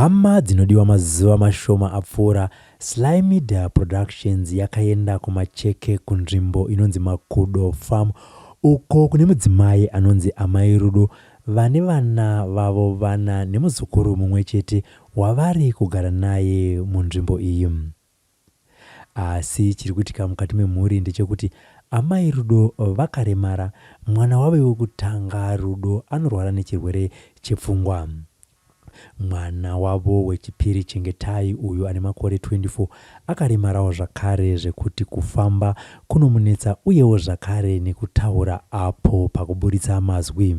Hama dzinodiwa mazuva mashoma apfuura, Sly Media Productions yakaenda kuMacheke kunzvimbo inonzi Makudo Farm uko kune mudzimai anonzi Amai Rudo vane vana vavo vana nemuzukuru mumwe chete wavari kugara naye munzvimbo iyi. Asi chiri kuitika mukati memhuri ndechekuti amai Rudo vakaremara, mwana wave wekutanga Rudo anorwara nechirwere chepfungwa. Mwana wavo wechipiri Chengetai uyo ane makore 24 akaremarawo zvakare zvekuti kufamba kunomunetsa uyewo zvakare nekutaura apo pakuburitsa mazwi.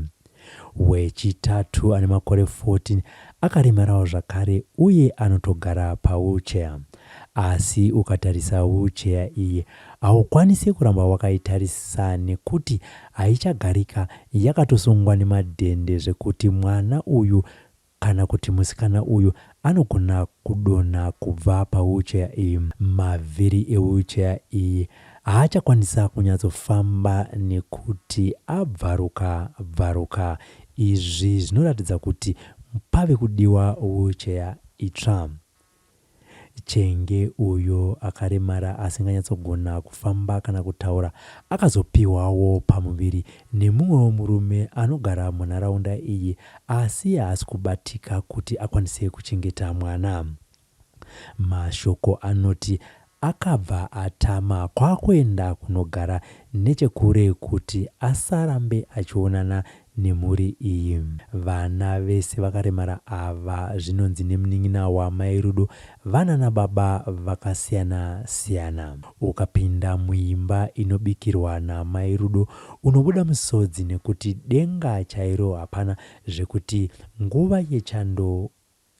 Wechitatu ane makore 14 akaremarawo zvakare uye anotogara pawheelchair. Asi ukatarisa wheelchair iyi haukwanise kuramba wakaitarisa nekuti haichagarika yakatosungwa nemadhende zvekuti mwana uyu kana kuti musikana uyu anogona kudonha kubva pawheelchair iyi. Mavhiri ewheelchair iyi haachakwanisa kunyatsofamba nekuti abvaruka bvaruka. Izvi zvinoratidza kuti pave kudiwa wheelchair itsva. Chenge, uyo akaremara asinganyatsogona kufamba kana kutaura, akazopihwawo pamuviri nemumwewo murume anogara munharaunda iyi asi haasi kubatika kuti akwanise kuchengeta mwana. Mashoko anoti akabva atama kwakuenda kunogara nechekure kuti asarambe achionana nemhuri iyi. Vana vese vakaremara ava zvinonzi nemunin'ina waMai Rudo vanana baba vakasiyana siyana. Ukapinda muimba inobikirwa naMai Rudo unobuda musodzi nekuti denga chairo hapana zvekuti nguva yechando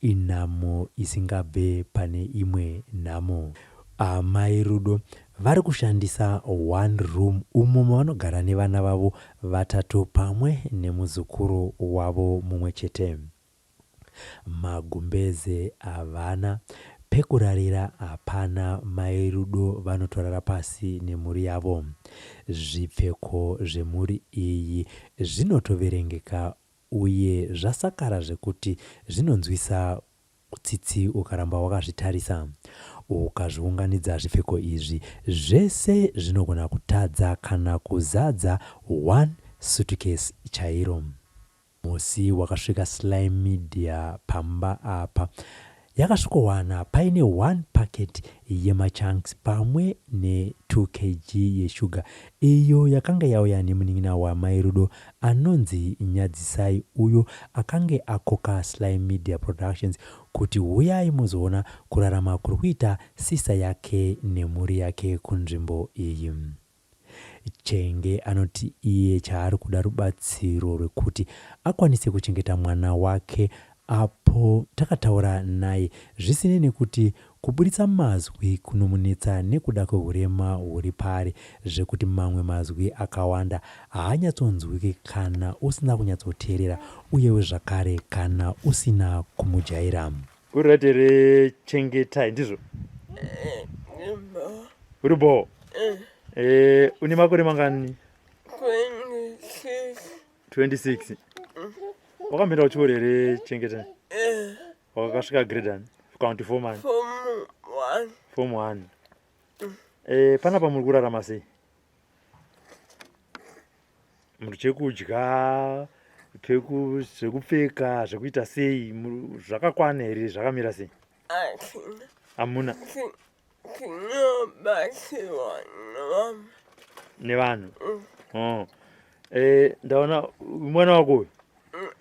Inhamo isingabve pane imwe nhamo. Amai Rudo vari kushandisa one room umo mavanogara nevana vavo vatatu pamwe nemuzukuru wavo mumwe chete. Magumbeze havana, pekurarira hapana Mai Rudo vanotorara pasi nemhuri yavo. Zvipfeko zvemhuri iyi zvinotoverengeka uye zvasakara zvekuti zvinonzwisa tsitsi ukaramba wakazvitarisa. Ukazviunganidza zvipfeko izvi zvese zvinogona kutadza kana kuzadza one suitcase chairo. Musi wakasvika Sly Media pamba apa Yakasvikowana paine one packet yemachunks pamwe ne two kg yeshuga iyo yakanga yauya nemunin'ina wamai Rudo anonzi Nyadzisai uyo akange akoka Sly Media Productions kuti huyai muzoona kurarama kuri kuita sister yake nemhuri yake kunzvimbo iyi. Chenge anoti iye chaari kuda rubatsiro rwekuti akwanise kuchengeta mwana wake apo takataura naye zvisinei nekuti kuburitsa mazwi kunomunetsa nekuda kwehurema huri paari zvekuti mamwe mazwi akawanda haanyatsonzwiki kana usina kunyatsoteerera uyewo zvakare kana usina kumujaira. Uri right here Chengetai ndizvo? Uri bho? Eh, une makore mangani? 26. 26. Wakamboenda kuchikoro here Chengetai? Wakasvika grade ani? Kana kuti form ani? Form 1. Form 1. Eh, panapa muri kurarama sei? Muri chekudya, peku zvekupfeka, zvekuita sei? Zvakakwana here? Zvakamira sei? Hatina. Hamuna Tinobatsirwa nevanhu. Nevanhu. Oh. Eh, ndaona mwana wako uyu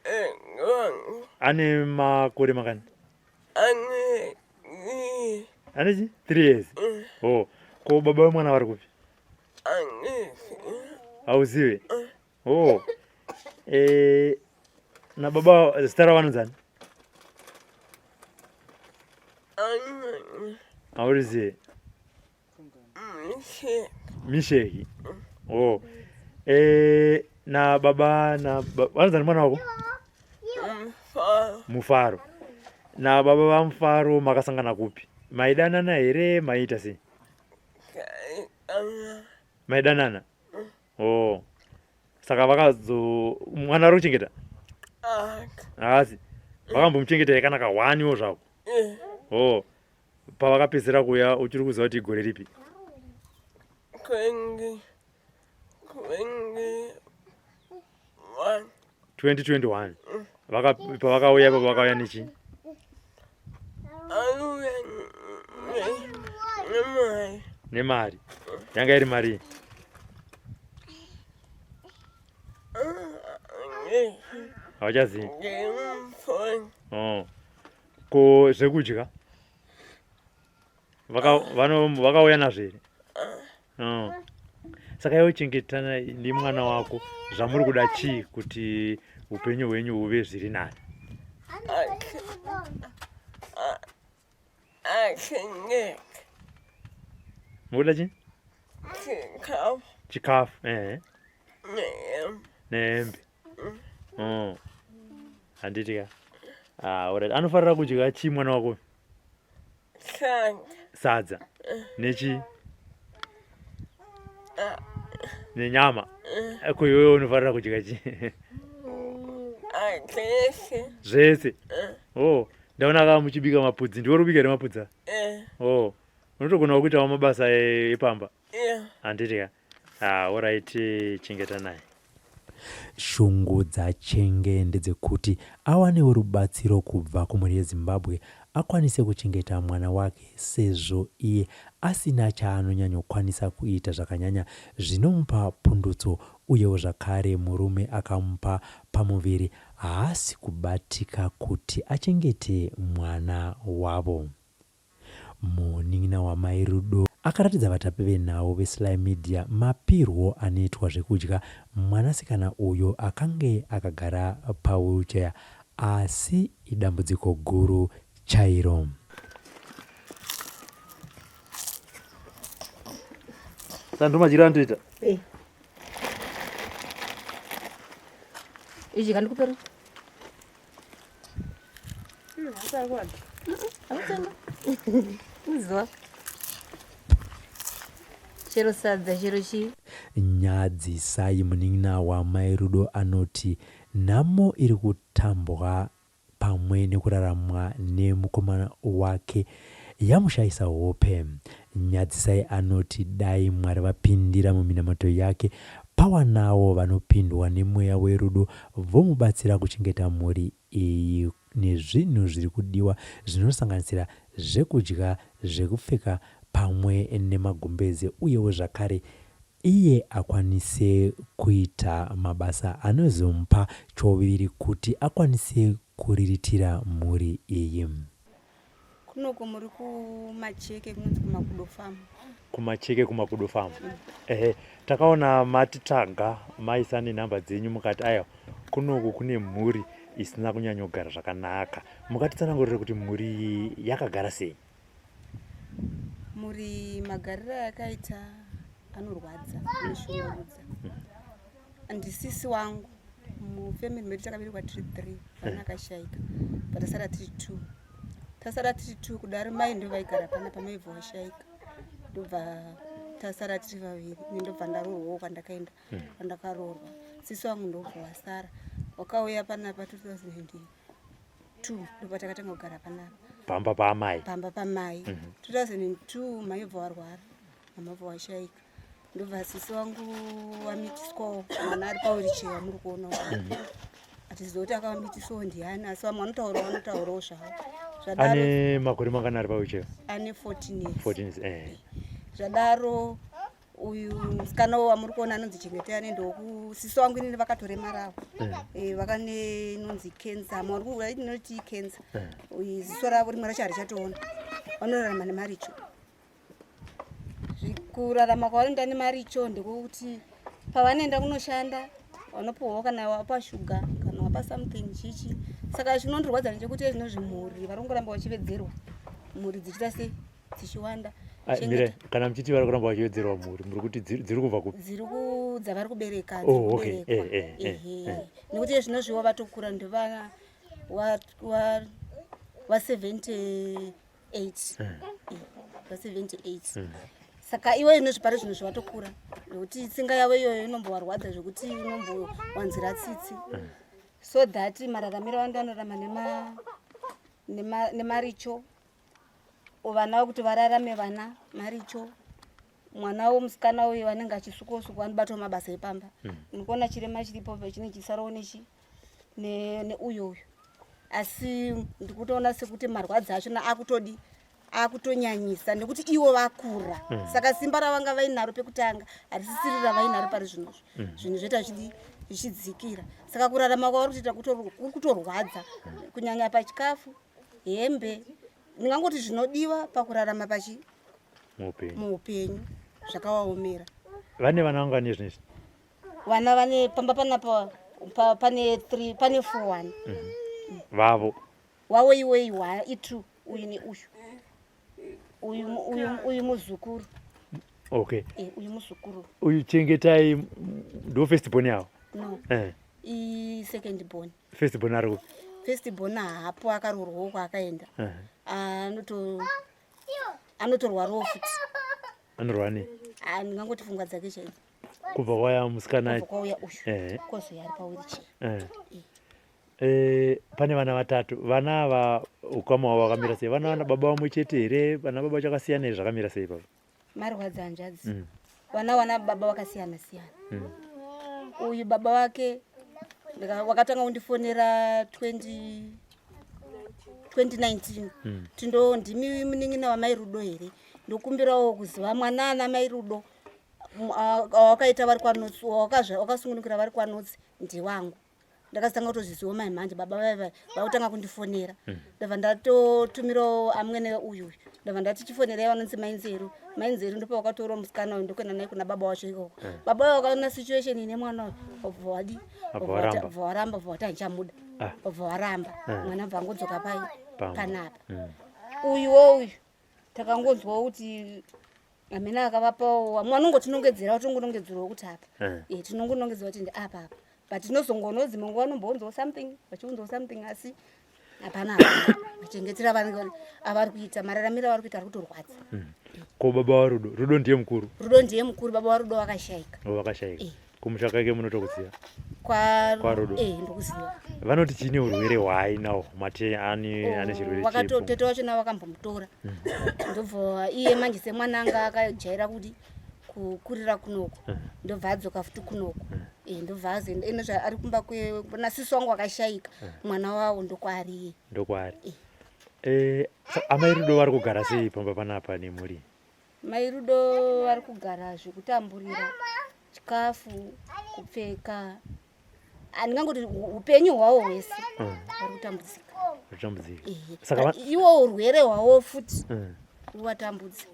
Eh, wangu ane makore mangani? ane Ane chi? 3 years. Oh. Ko baba vemwana vari kupi? Hauzive? Oh. Eh, na baba zita ravo vanonzani? Haurizive? Misheki. Oh. Eh, na baba na vanonzani mwana wako? Mufaro. Mufaro. Na baba vaMufaro makasangana kupi? Maidanana here? Maiita sei? Maidanana? Oh. Saka vakazo mwana ari kuchengeta? Haasi. Vakambomuchengeta here kana kahwaniwo zvako? Eh. Oh. Pavakapedzisira kuuya uchiri kuziva kuti igore ripi? 20 21. 2021. Vaka pavakauya ipapo vakauya nechi? Auya nemari. Nemari. Yanga iri mari. Hauchazivi? Ndimufoni. Oh. Ko zvekudya? Vakauya nazvo here? Oh. Saka iwe chengetana nemwana wako, zvamuri kuda chii kuti upenyu hwenyu huve zviri nani? Achengete. Mukuda chii? Chikafu. Chikafu, ehe. Nehembe. Nehembe. Oh. Handiti ka? Ah, alright. Anofarira kudya chii mwana wako? Sadza. Sadza. Nechi? Nenyama. Ko iwewe unofarira kudya chii? Zvese. Zvese. Oh, ndaona ka muchibika mapudzi. Ndiwe uri kubika here mapudzi? Eh. Oh. Unotogonawo kuitawo mabasa epamba. Yeah. Handiti ka? Ah, alright, chengetanai. Shungu dzaChenge ndedzekuti awanewo rubatsiro kubva kumhuri yeZimbabwe akwanise kuchengeta mwana wake sezvo iye asina chaanonyanyokwanisa kuita zvakanyanya zvinomupa pundutso uyewo zvakare murume akamupa pamuviri haasi kubatika kuti achengete mwana wavo. Munin'ina waMai Rudo akaratidza vatapi venhau veSly Media mapirwo anoitwa zvekudya mwanasikana uyo akange akagara pawheelchair asi idambudziko guru chairo. Sando madyiro anotoita. Eh. Ichi kandikupera. Chero sadza chero chii. Nyadzisai munin'ina waMai Rudo anoti nhamo iri kutambwa pamwe nekuraramwa nemukomana wake yamushaisa hope. Nyadzisai anoti dai Mwari vapindira muminamato yake pawanawo vanopindwa nemweya werudo vomubatsira kuchengeta mhuri iyi nezvinhu zviri kudiwa zvinosanganisira zvekudya, zvekupfeka pamwe nemagumbeze uyewo zvakare iye akwanise kuita mabasa anozomupa chouviri kuti akwanise kuriritira mhuri iyi. Kunoku muri kuMacheke kunonzi kuMakudo Farm. Kumacheke kuMakudo Farm. Ehe, takaona matitsvaga maisa nenhamba dzenyu mukati aiwa kunoku kune mhuri isina kunyanyogara zvakanaka. Mukatitsanangurire kuti mhuri iyi yakagara sei? Mhuri magariro ayakaita anorwadza, anoshungurudza. Ndisisi wangu mufamily medu takaberekwa tiri 3 vana akashaika but tasara tiri 2 tasara tiri 2 kudaro mai ndo vaigara pana pamaibva washaika ndobva tasara tiri vaviri ini ndobva ndaroorwawo kwandakaenda kwandakaroorwa sisi wangu ndobva wasara wakauya panapa 2002 ndobva takatanga kugara panapa Pamba paamai. Pamba pamai. 2002 mai bva warwara, mama bva washaika, ndobva sisi wangu wamitiswawo mwana ari pawiricheya wamuri kuona uyu. Hatizivi kuti akamitiswawo ndiani, asi vamwe vanotaurawo vanotaurawo zvavo. Zvadaro Ane makore mangani ari pawheelchair? Ane 14 years. 14 years, eh. Zvadaro uyu musikana wamuri kuona anonzi Chengetai anoenda kusisi wangu inini vakatoremarawo. Eh, vakane inonzi cancer, mwana inoti cancer. Uyu ziso ravo rimwe racho harichatoona, vanorarama nemaricho. Kurarama kwavanoenda nemaricho ndekuti pavanoenda kunoshanda vanopiwawo kana wapa shuga kana wapa something chichi. Saka chinondirwadza ndechekuti zvinozvi mhuri vari kungoramba vachivedzerwa, mhuri dzichiita sei, dzichiwanda. Mire, kana muchiti vari kuramba vachiwedzerwa mhuri, muri kuti dziri kubva kupi? Dziri dzavari kubereka. Oh, okay. Dziri kuberekwa. Ehe. Nekuti zvinozviwa vatokura ndevana wa 78, va 78. Saka iwe inozvipari zvinhu zvavatokura nekuti tsinga yavo iyoyo inombovarwadza zvekuti inombowanzira tsitsi. So that mararamiro avanenge vanorarama nemaricho vana kuti vararame vana maricho mwana womusikana uyu vanenge achisukosukwa anobatawo mabasa epamba. Ndikuona chirema chiripo chine chisarawo nechi neuyo uyu, asi ndikutoona sekuti marwadzo achona akutodi akutonyanyisa nekuti ivo vakura. Saka simba ravanga vainaro pekutanga harisisiri ravainaro pari zvinozvo. Zvinhu zvoita zvichidi zvichidzikira, saka kurarama kwavari kutoita kuri kutorwadza, kunyanya pachikafu, hembe, ndingangoti zvinodiwa pakurarama pachi Muupenyu. Muupenyu zvakawaomera. Vane vana vangani zvinezvi? Vana vane pamba panapa pane three, pane four, one. Vavo? Wavo iwe iwa i2, uyu neuyu, uyu muzukuru. Uyu muzukuru. Uyu Chengetai ndo first born yavo? No. I-second born. First born ari kupi? First born haapo, akaroorwawo kwaakaenda. Anotorwarawo futi. Anorwara nei? Ah, ndingangoti pfungwa dzake chaidzo. Kubva kwaya musikana? Kubva kwauya uyu, kozoya ari pawheelchair. Pane vana vatatu. Vana ava ukama hwavo hwakamira sei? Vana baba vamwe chete here? Vana baba chakasiyana here? Zvakamira sei baba? Marwadza, hanzvadzi. Vana baba vakasiyana siyana. Uyu baba wake wakatanga kundifonera 20 2019. Tindo ndimi munin'ina wamai Rudo here? Ndokumbirawo kuziva mwana ana mai Rudo wakaita vari kwaNotsi, wakasungunukira vari kwaNotsi, ndiwangu. Ndakazotanga kutozviziva mai manje baba vaiva vakutanga kundifonera. Ndabva ndatotumirawo amwene uyu, ndabva ndati chifonerai vanonzi Mainzeru. Mainzeru ndipo vakatora musikana uyu ndokuenda naye kuna baba wacho ikoko. Baba vacho vakaona situation ine mwana uyu, wabva wadi Wabva waramba. Wabva waramba, wabva wati handichamuda. Wabva waramba. Mwana bva angodzoka pai? Pamba. Panapa. Uyuwo uyu takangonzwawo kuti amene akavapawo vamwe vanongotinongedzera, tinongonongedzerawo kuti apa. Tinongonongedzera kuti ndi apa apa, but tinozongoona dzimwe nguva vanombonzwawo something, vachiunzawo something, asi hapana hapana machengetero avanenge avari kuita, mararamiro avari kuita ari kutorwadza. Ko baba waRudo? Rudo ndiye mukuru? Rudo ndiye mukuru. Baba waRudo vakashayika. O, vakashayika. Eh. Kumusha kwake munotokuziva? Kwa KwaRudo. Eh, ndokuziva. Vanoti chine urwere hwaainawo mate ane chirwere chepfungwa? Tete wachona vakambomutora, ndobva iye manje semwana anga akajaira kuti kukurira kunoko, ndobva adzoka futi kunoko. Ndobva azoenda ino zvaari kumba nasisi wangu akashayika, mwana wavo ndokwaari iye. Ndokwaari. Eh. Amai Rudo vari kugara sei pamba panapa nemhuri? Mai Rudo vari kugara zvekutamburira chikafu, kupfeka, handingangoti upenyu hwavo hwese vari kutambudzika. Kutambudzika. Ehe. Saka Iwo urwere hwavo futi ruvatambudza,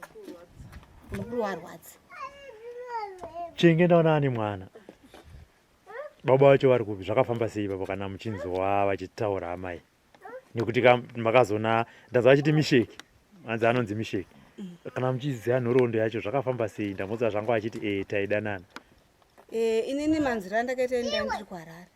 ruvarwadza. Chenge ndaona ane mwana, baba vacho vari kupi? Zvakafamba sei baba, kana muchinzwa vachitaura amai? Nekuti makazona ndanzwa vachiti Misheki, anzi anonzi Misheki. Kana muchiziva nhoroondo yacho, zvakafamba sei? Ndambonzwa zvangu achiti taidanana. Inini manzira andakaita, ini ndiri kuHarare.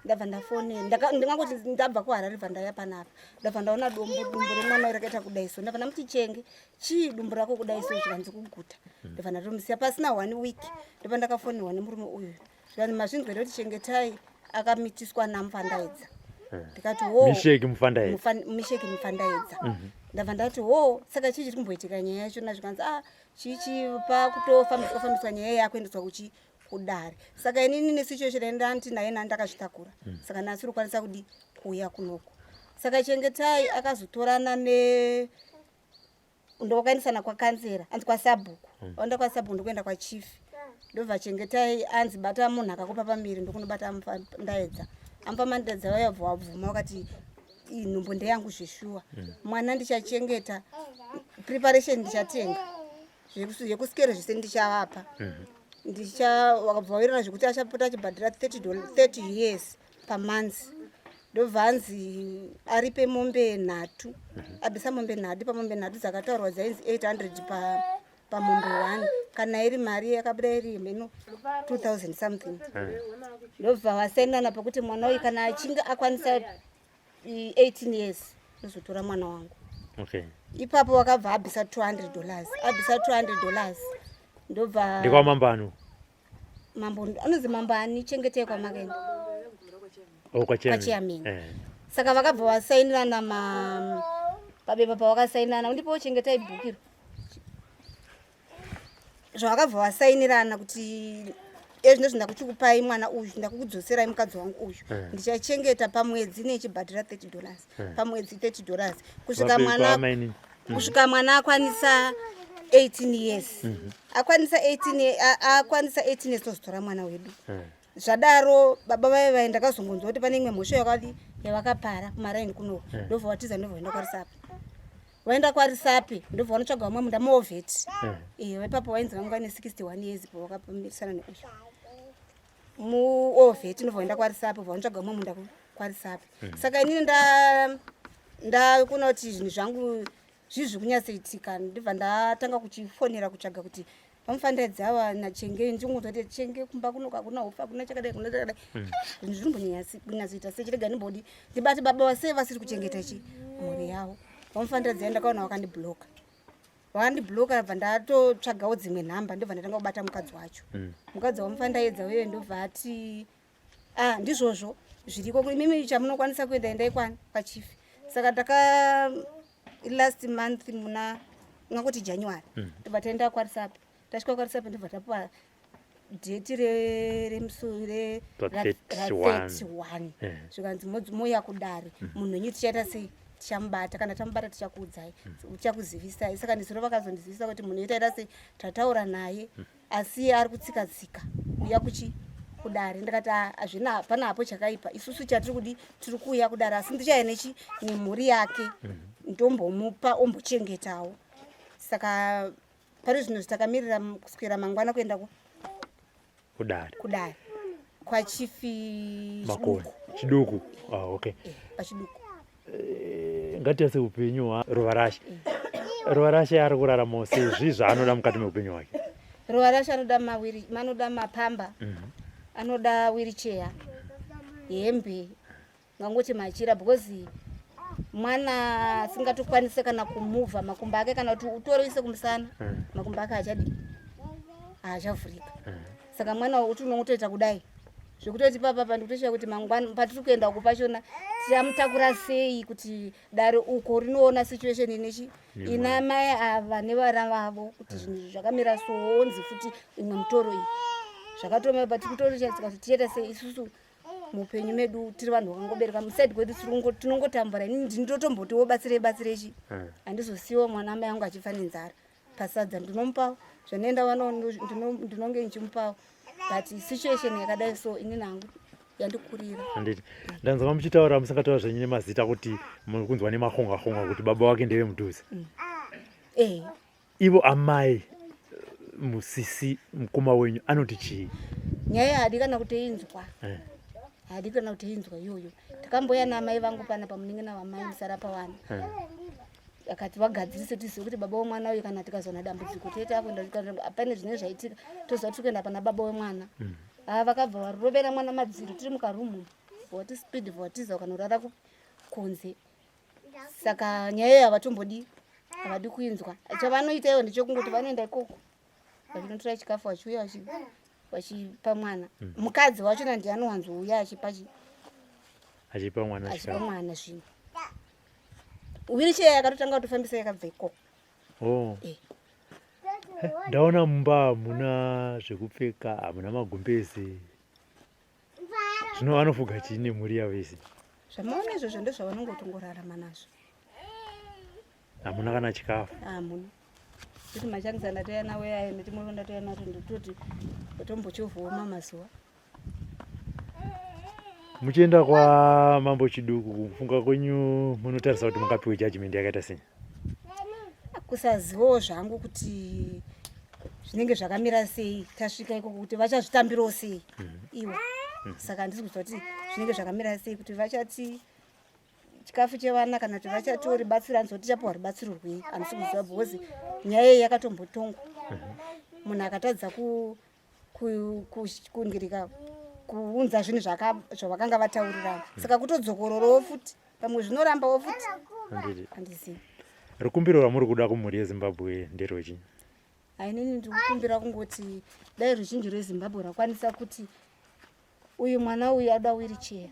Ndabva ndafonera, ndingangoti ndabva kuHarare, bva ndauya panapa, ndabva ndaona dumbu remwana uyu rakaita kudai so. Ndabva ndamuti, "Chenge, chii dumbu rako kudai so?" Zvikanzi kuguta. Ndabva ndatomusiya. Pasina one week ndobva ndakafonerwa nemurume uyu, zvikanzi, "Mazvinzwa here kuti Chengetai akamitiswa naMufandaidza?" Ndikati, "Ho." Misheki Mufandaidza? Misheki Mufandaidza. Ndabva ndati, "Ho, saka chii chiri kumboitika nyaya yachona?" Zvikanzi, "A chichi pakutofambiswa fambiswa nyaya yakuendeswa kuchi kudare." Saka inini nesituation yandanditi naye nani ndakazvitakura, saka nhasi uri kukwanisa kudi kuuya kunoko. Saka Chengetai akazotorana ne ndokaendesana kwakansera, anzi kwasabhuku. Waenda kwasabhuku, ndokuenda kwachief, ndobva Chengetai anzi, "Bata munhu akakupa pamiri." Ndokunobata Ndaedza. Amupa Mandaedza vaya bva wabvuma, wakati, "Iyi nhumbu ndeyangu zveshuwa, mwana ndichachengeta, preparation ndichatenga, zvekusikero zvese ndichavapa." Ndicha wakabva wawirirana zvekuti achapota achibhadhara 30 years pamonth. Ndobva anzi aripe mombe nhatu, abvisa mombe nhatu. Pamombe nhatu dzakataurwa dzainzi 800 pamombe 1, kana iri mari yakabuda iri mheno 2000 something. Ndobva vasainana pakuti mwana uyu kana achinge akwanisa 18 years, ndozotora mwana wangu. Ipapo wakabva abvisa $200, abvisa $200, ndobva Ndekwamambano? Mambo anonzi mambo ani, Chengetei, kwamakaenda? Oh, kwachairman. Kwachairman. Eh. Saka vakabva vasainirana ma pabepa pavakasainirana, undipowo chengetai bhukiro Zvavakabva vasainirana kuti ezvinozvi ndakuchikupai mwana uyu, ndakukudzoserai mukadzi wangu uyu, ndichachengeta pamwedzi nechibhadhira $30 pamwedzi, $30 kusvika Vabereki mwana vamainini. Kusvika mwana akwanisa 18 years, akwanisa 18 akwanisa 18 years, tozotora mwana wedu. Zvadaro baba vaive vai ndakazongonzwa kuti pane imwe mhosva yakadi yavakapara kumaraini kuno, ndobva vatiza, ndobva vaenda kwaRisapi. Vaenda kwaRisapi, ndobva vanotsvaga vamwe munda muovheti. Ipapo vainzi vanga vaine 61 years pavakamirisana neuyu muovheti, ndobva vaenda kwaRisapi, bva vanotsvaga vamwe munda kwaRisapi. Saka inini ndakuona kuti zvinhu zvangu zvii zviri kunyatsoitika, ndibva ndatanga kuchifonera kutsvaga kuti vamufandaidzi ava nachenge. Ndingonzwa kuti chenge kumba kuno hakuna hope, hakuna chakadai, hakuna chakadai. Zvinhu zviri kumbonyatsoita sei? Chirega ndimbodi ndibate baba vasei vasiri kuchengeta chi mhuri yavo. Vamufandaidzi ai ndakaona vakandibloka, vakandibloka, bva ndatotsvagawo dzimwe nhamba, ndobva ndatanga kubata mukadzi wacho. Mukadzi wamufandaidza uye ndobva ati, "Ah, ndizvozvo zviriko, imimi chamunokwanisa kuenda, endai kwani kwachief." Saka ndaka last month muna ungangoti January, ndobva taenda kwaRisapi. Tasvika kwaRisapi, ndobva tapuwa date remusi Pa 31. ra31. Eh. Zvikanzi mouya kudare, munhu wenyu tichaita sei? Tichamubata, kana tamubata tichakuudzai, tichakuzivisai. Saka ndizuro vakazondizivisa kuti munhu taita sei, tataura naye, asi ari kutsika tsika kuuya kuchi kudare. Ndikati, "Ah, hazvina, hapana hapo chakaipa. Isusu chatiri kudi tiri kuuya kudare, asi ndichauya nechi nemhuri yake, ndombomupa ombochengetawo." Saka pari zvino zvitakamirira kuswera mangwana kuenda kudare. Kudare kwachief. Makoni Chiduku. Ah, okay. Pachiduku. Ngatiase upenyu hwaRuvarashe. Ruvarashe ari kuraramawo sei? Zvii zvaanoda mukati meupenyu hwake? Ruvarashe anoda mawiri, anoda mapamba, anoda wheelchair, hembe, ngangoti machira, because mwana asingatokwanise kana kumuvha makumbo ake, kana kuti utore kumusana, makumbo ake achadi haachavhurika. Saka mwana uti unongotoita kudai zvekutoti papapa ndikutosvika kuti mangwana patiri kuenda uko pachona tichamutakura sei, kuti dare uko rinoona situation inechi ina mai ava nevana vavo, kuti zvinhu izvi zvakamira so, onzi futi imwe mutoro iyi zvakatoma patikutorishatsika kuti tichaita sei isusu muupenyu medu. Tiri vanhu vakangobereka musaidi kwedu, tinongotambura. Inini ndinotombotiwo batsirei, batsirei chi handizosiyiwo mwana amai angu achifa nenzara. Pasadza ndinomupawo, zvanoenda vano ndinonge ndichimupawo, but situation yakadai so inini hangu yandikurira. Handiti ndanzwa muchitaura, musingataura zvenyu nemazita, kuti muri kunzwa nemahonga honga kuti baba wake ndeve mudhuze? Eh. Ivo amai, musisi mukoma wenyu anoti chii? Nyaya haadi kana kutoinzwa. Eh. Haadi kana kutoinzwa iyoyo. Takamboya naamai vangu pana pamunin'ina wamai musara pawana, akati vagadzirise tizive kuti baba wemwana uyu, kana tikazoona dambudziko toita kuenda, pane zvinenge zvaitika toziva tiri kuenda pana baba wemwana. Ava vakabva varovera mwana madziro tiri mukarumu, vati speed, vatiza ukanorara kunze. Saka nyaya iyo havatombodi, havadi kuinzwa. Chavanoita ivo ndechekungoti vanoenda ikoko vachinotora chikafu, vachiuya vachipa mwana. Mukadzi wachona ndiye anowanzouya achipa Achipa mwana achipa chikafu. Mwana zvino wheelchair yakatotanga kutofambisa yakabva ikoko. Oh. Eh. Ndaona mumba hamuna zvekupfeka, hamuna magumbezi. Zvino vanofuga chii nemhuri yavo isi? Zvamaona izvozvo ndozvavanongotongorarama nazvo. Hamuna kana chikafu? Hamuna. Kuti machangisa ndatoya nawo aya netimwe ndatoya nato, ndototi tombochovhoma mazuva. Muchienda kwamambo Chiduku, kufunga kwenyu munotarisa kuti mungapiwe judgment yakaita sei? Kusazivawo zvangu kuti zvinenge zvakamira sei tasvika ikoko, kuti vachazvitambirawo sei iwo. Saka handisi kuziva kuti zvinenge zvakamira sei, kuti vachati chikafu chevana kana kuti vachatiwo ribatsiro. Handisi kuti tichapiwa rubatsiro rwei, handisi kuziva, because nyaya iyi yakatombotongwa, munhu akatadza kungirika kuunza zvinhu zvavakanga vataurirana. Saka kutodzokororowo futi, pamwe zvinorambawo futi. Handiti. Handizivi. Rukumbiro rwamuri kuda kumhuri yeZimbabwe nderwechii? Ainini ndikukumbira kungoti dai ruzhinji rweZimbabwe rwakwanisa kuti Uyu mwana uyu ada wheelchair.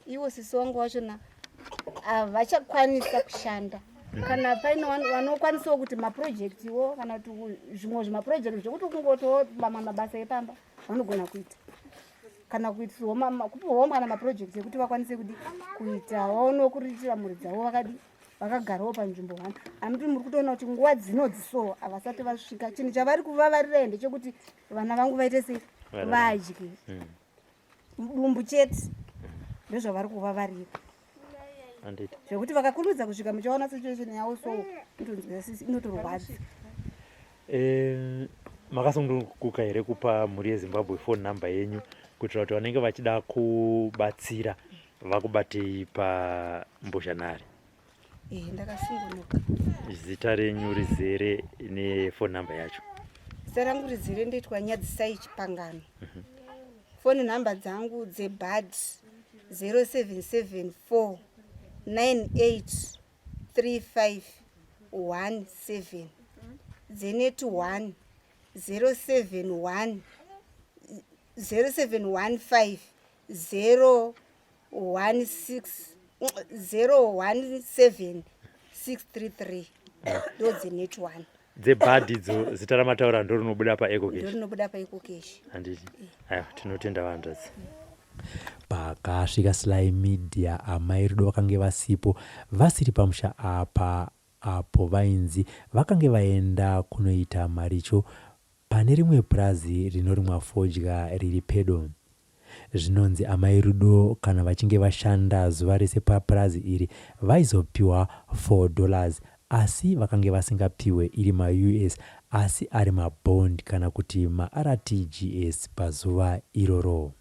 Iwo sisi wangu wachona havachakwanisa kushanda. Kana paine vanokwanisawo kuti maproject wo kana kuti zvimwe zvimaproject zvekuti kungotowo mamwe mabasa epamba vanogona kuita kana kuitirwa kupiwawo kana maproject ekuti vakwanise kudi kuita vaonewo kuriritira mhuri dzavo vakadi vakagarawo panzvimbo one. Amuti muri kutoona kuti nguva dzino dziso havasati vasvika. Chinhu chavari kuvavarira ndechekuti vana vangu vaite sei, vadye dumbu chete, ndozvavari kuvavarira zvekuti vakakurumidza kusvika. Muchaona situation yavo so inotorwadza. Makasununguka here kupa mhuri yeZimbabwe phone number yenyu kuitira kuti vanenge vachida kubatsira vakubatei pambozhanhare? Ehe, ndakasungunuka. Zita renyu rizere nefone number yacho. Zita rangu rizere ndoitwa Nyadzisai Chipangano. Foni nhamba dzangu dzebad 0774 98 35 17, dzenet 1 071 0715 016 017 633, ndo dzenet 1. Dzebhadhi idzo, zita ramataura ndo rinobuda paEcoCash? Ndo rinobuda paEcoCash. Handiti. Aiwa, tinotenda vanzvadzi. Pakasvika Sly Media, amai Rudo vakange vasipo, vasiri pamusha apa apo vainzi vakange vaenda kunoita maricho pane rimwe purazi rinorimwa fodya riri pedo. Zvinonzi amai Rudo kana vachinge vashanda zuva rese papurazi iri vaizopiwa $4, asi vakange vasingapiwe iri maUS asi ari mabond kana kuti maRTGS pazuva iroro.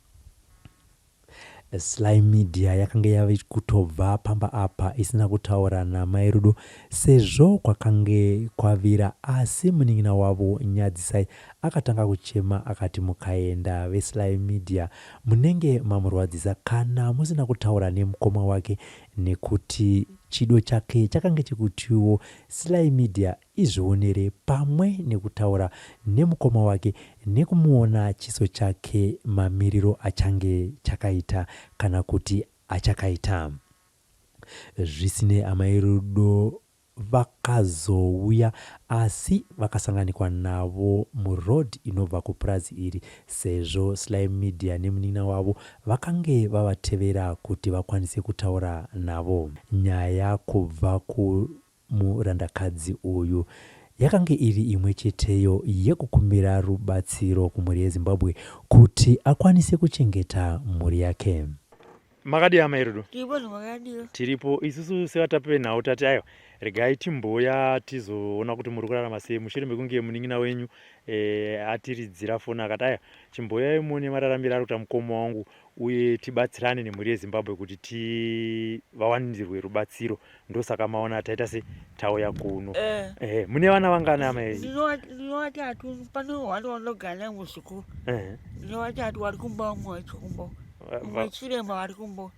Sly Media yakange yave kutobva pamba apa isina kutaura namai Rudo sezvo kwakange kwavira, asi munin'ina wavo Nyadzisai akatanga kuchema akati mukaenda veSly Media munenge mamurwadzisa kana musina kutaura nemukoma wake nekuti chido chake chakange chekutiwo Sly Media izvionere pamwe nekutaura nemukoma wake nekumuona chiso chake mamiriro achange chakaita kana kuti achakaita. Zvisinei amai Rudo vakazouya asi vakasanganikwa navo muroad inobva kupurazi iri sezvo Sly Media nemunin'ina wavo vakange vavatevera kuti vakwanise kutaura navo. Nyaya kubva kumurandakadzi uyu yakange iri imwe cheteyo yekukumbira rubatsiro kumhuri yeZimbabwe kuti akwanise kuchengeta mhuri yake. Makadii amai Rudo? Tiripo, makadii? Tiripo. Isusu sevatapi venhau tati aiwa, regai timboya tizoona kuti muri kurarama sei mushure mekunge munin'ina wenyu atiridzira foni akati aiwa, chimboyai muone mararamiro ari kuita mukoma wangu uye tibatsirane nemhuri yeZimbabwe kuti tivawanirwe rubatsiro. Ndosaka maona taita se tauya kuno. Mune vana vangani amai? Ndine vatatu, pane one wanogara naye muzukuru. Ndine vatatu vari kumba, umwe wachikumba, umwe chirema vari kumba.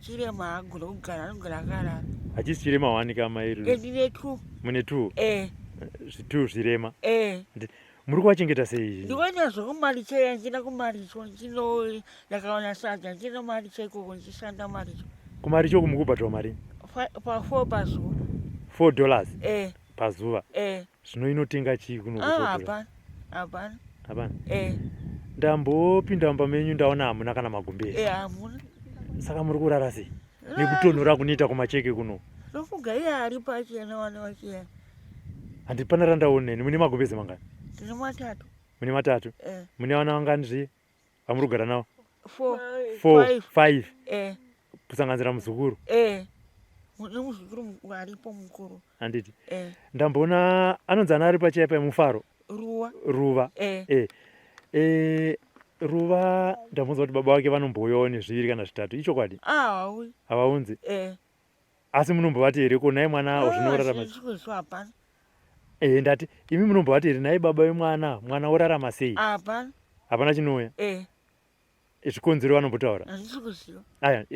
Chirema haagone kugara, anogara akarara. Hachisi chirema wanika amai? Ndine two. Mune two? Eh. Two zvirema? Eh. Muri kuvachengeta sei? Ndikuenda zvekumaricho, ndichida kumaricho, ndino ndakaona sadza, ndino maricho ikoko, ndichishanda maricho. Kumaricho uku mukubhadharwa mari? Pa4 pazuva. $4? Eh. Pazuva? Eh. Zvino inotenga chii kuno? Ah, hapana, hapana. Hapana? Eh. Ndambopinda mumba menyu, ndaona hamuna kana magumbezi. Eh, hamuna. Saka muri kurara sei nekutonhora kunoita kumacheke kuno? Ndofunga iye ari pachena, wana wachena. Handi pana randaoneni. Mune magumbezi mangani? Tine matatu. Mune matatu? Eh. Mune vana vangani zviye vamuri kugara navo? Four. Four? Five. Five? Eh. Kusanganisira muzukuru? Eh, nemuzukuru aripo mukuru. Handiti. Eh. Ndamboona anonzi ana ari pachaipa emufaro. Ruva. Ruva? Eh. Eh. Eh, Ruva ndambonzwa kuti baba vake vanombouyawo nezviviri kana zvitatu, ichokwadi? Ah, hauyi. Havaunzi? Eh. Asi munombovati here ko nhai mwana zvinorarama? Zvikuziva hapana. Eh, ndati imi munombovati here nhai baba vemwana, mwana orarama sei? Hapana. Hapana chinouya? Eh. Zvikonzero vanombotaura? Handisi kuziva. Aya,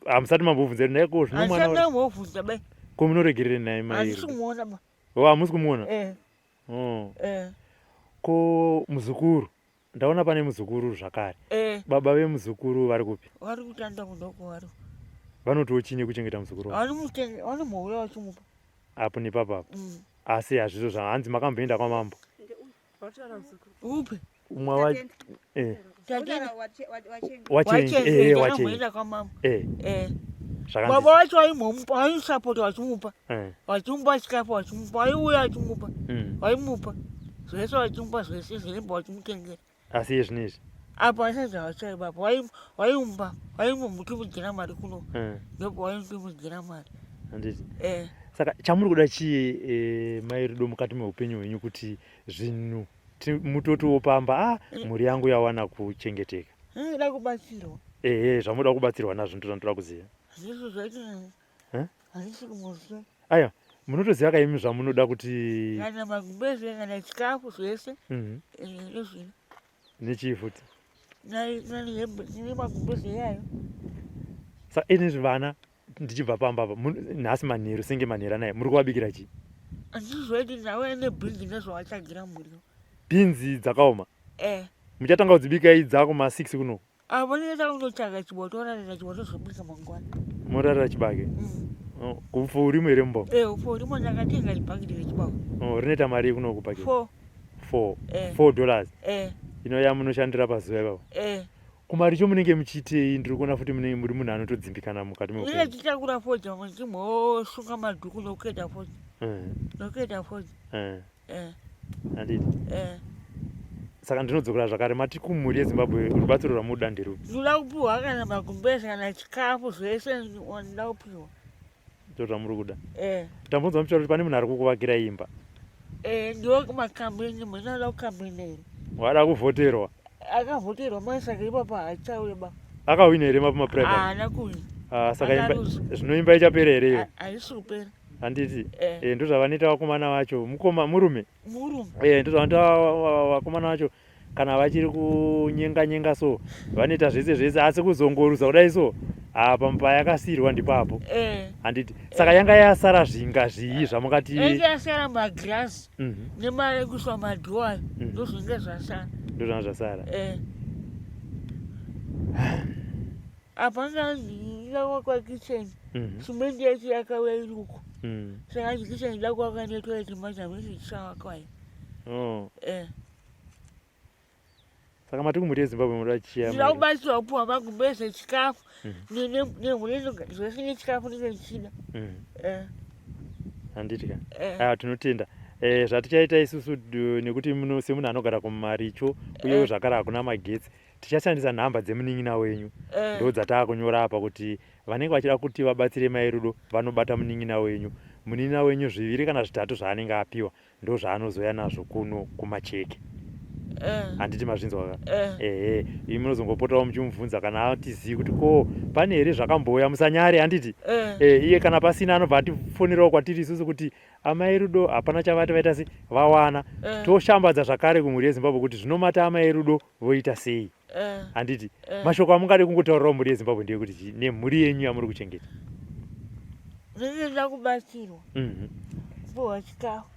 hamusati mambobvunza here nhai ko zvino mwana? Handisati ndambobvunza bai. Ko munoregerere nhai mai? Handisi kumuona ba. Oh, hamusi kumuona? Eh. Oh. Eh. Ko muzukuru? Ndaona pane muzukuru zvakare. Eh. Baba vemuzukuru vari kupi? Vari kutanda kundoko vari. Vanotiwo chii nekuchengeta muzukuru wavo? Vanomutenga, vanomuhura vachimupa. Apo nepapo apo. Asi hazvizvo zva hanzi makamboenda kwamambo. Upi? Umwe wa eh. Tatenda. Wachenje eh wachenje. Wakaenda kwamambo. Eh. Eh. Zvakanzi. Baba vacho vaimupa, vaisapota vachimupa. Eh. Vachimupa chikafu vachimupa, vaiuya vachimupa. Vaimupa. Zvese vachimupa zvese zvemba vachimutengera. Asi iye zvino izvi. Apa vasati havachai baba vaimupa vaimbomutumidzira mari kuno. Ndipo vaimutumidzira mari. Handiti. Eh. Saka chamuri kuda chii eh, mai Rudo mukati meupenyu hwenyu kuti zvinhu mutotiwo pamba ah mhuri yangu yawana kuchengeteka. Ndinoda kubatsirwa. Ehe zvamunoda kubatsirwa nazvo ndozvandoda kuziva. Zvese zvacho. Eh? Handisi kumuziva. Aiwa munotoziva ka imi zvamunoda kuti. Kana magumbeze kana chikafu zvese. Ndozvino. Nechii futi? Nemagumbeze iyayo. Saka ini vana ndichibva pamba apa nhasi manheru senge manheru anaya muri kuvabikira chii? Handizvoiti ndauya nebhinzi nezvavachagira muriwo. Bhinzi dzakaoma? Eh. Muchatanga kudzibika idza kuma 6 kunoku? Apo ndinenge takundotsvaga chiboto orarira chiboto zvobika mangwana. Morarira chibage? Oh, upfu urimo here mumba? Eh, upfu urimo ndakatenga chibhakiti rechibage. Oh, rinoita mari kunoku bhakiti? 4. 4. Eh. 4 dollars. Eh. Ino yamunoshandira pazuva ipapo. Eh. Kumaricho munenge muchiitei? Ndiri kuona futi munenge muri munhu anotodzimbikana mukati Ndinenge meupenyu. ndichitakura fodya ndichimbosunga madhuku nokuketa fodya. Nokuketa fodya. Eh. Handiti. Eh. Saka ndinodzokera zvakare mati kumhuri yeZimbabwe rubatsiro rwamunoda nderupi? Ndinoda kupiwa kana magumbeze kana chikafu zvese ndinoda kupiwa. Ndozvamuri kuda. Eh. Tambonzwa muchitaura kuti pane munhu ari kukuvakirai imba. Eh, ndiwo kumakambeni munhu anoda kukambena here? Wada kuvhoterwa. Akavhoterwa mai saka ipapa haachauye ba. Akahwina here maprimary? Haana kuhwina. Ah, saka imba Akaruza. zvino imba ichapera here iyo? Haisi kupera. Handiti. Eh. Eh, ndozvavanoita vakomana vacho. Mukoma murume. Murume. Eh, ndozvavanoita vakomana vacho kana vachiri kunyenga nyenga so vanoita zvese zvese asi kuzongoruza kudai so apa payakasiirwa ndipapo. Eh. Handiti. Saka yanga yasara zvinga zvii zvamukati Yanga yasara magirazi nemari ekuiswa madhowa ndozvinenge zvasara. Ndozvanga zvasara. Eh. Apa ndakakwa kitchen. Simende yacho yakauya iri uko. Saka kitchen ida kuvakwa netoilet manje hamisi ichavakwa. Oh. Eh. Saka mati kumhuri yeZimbabwe munoda chiya. Ndinoda kubatsirwa kupiwa magumbeze chikafu nemhuri zvese nechikafu ndinenge ndichida. Eh. Handiti ka. Eh. Ah, tinotenda. Eh, zvatichaita isusu nekuti muno semunhu anogara kumaricho uye zvakare hakuna magetsi tichashandisa nhamba dzemunin'ina wenyu ndo dzataakunyora apa kuti vanenge vachida kuti vabatsire mai Rudo vanobata munin'ina wenyu. Munin'ina wenyu zviviri kana zvitatu zvaanenge apiwa ndozvaanozouya nazvo kuno kumacheke. Handiti mazvinzwa ka? Ehe, imi munozongopotawo muchimubvunza kana atizii kuti ko pane here zvakambouya musanyare handiti? Eh, iye kana pasina anobva atifonerawo kwatiri isusu kuti amai Rudo hapana chavati vaita sei vawana. Toshambadza zvakare kumhuri yeZimbabwe kuti zvinomata amai Rudo voita sei. Handiti? Mashoko amungade kungotaurirawo mhuri yeZimbabwe ndeyekuti chii nemhuri yenyu yamuri kuchengeta? Ndinoda kubatsirwa. Kupiwa chikafu.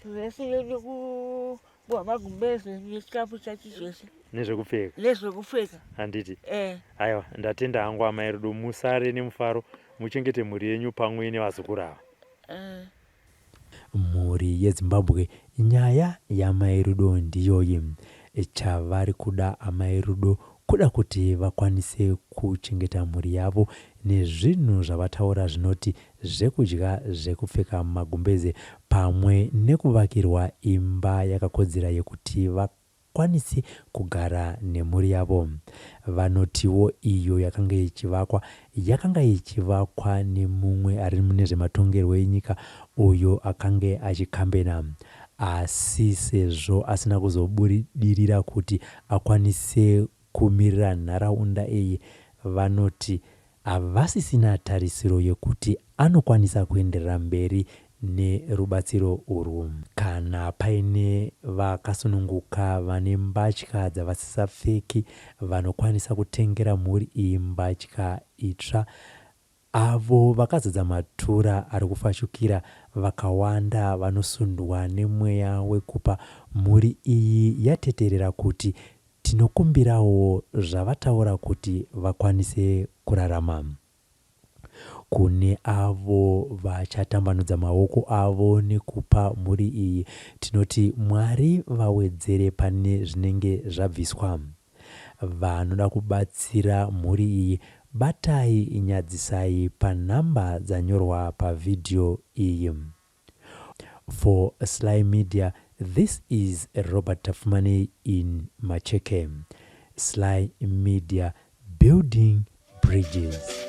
Zvese nekupiwa magumbeze nechikafu chacho zvese. Nezvekupfeka. Nezvekupfeka. Handiti? Eh. Aiwa, ndatenda hangu amai Rudo, musare nemufaro, muchengete mhuri yenyu pamwe nevazukuru ava. Eh. Mhuri yeZimbabwe nyaya yamai Rudo ndiyoyi. Chavari kuda amai Rudo kuda kuti vakwanise kuchengeta mhuri yavo nezvinhu zvavataura zvinoti zvekudya, zvekupfeka, magumbeze pamwe nekuvakirwa imba yakakodzera yekuti vakwanise kugara nemhuri yavo. Vanotiwo iyo yakanga ichivakwa yakanga ichivakwa nemumwe ari mune zvematongerwo enyika uyo akange achikambena asi sezvo asina kuzobudirira kuti akwanise kumirira nharaunda iyi vanoti havasisina tarisiro yekuti anokwanisa kuenderera mberi nerubatsiro urwu. Kana paine vakasununguka vane mbatya dzavasisapfeki vanokwanisa kutengera mhuri iyi mbatya itsva, avo vakazadza matura ari kufashukira vakawanda vanosundwa nemweya wekupa mhuri iyi yateterera kuti Tinokumbirawo zvavataura kuti vakwanise kurarama. Kune avo vachatambanudza maoko avo nekupa mhuri iyi tinoti Mwari vawedzere pane zvinenge zvabviswa. Vanoda kubatsira mhuri iyi batai Nyadzisai panumber dzanyorwa pavideo iyi. For Sly Media this is Robert Tapfumanei in Macheke. Sly Media building bridges.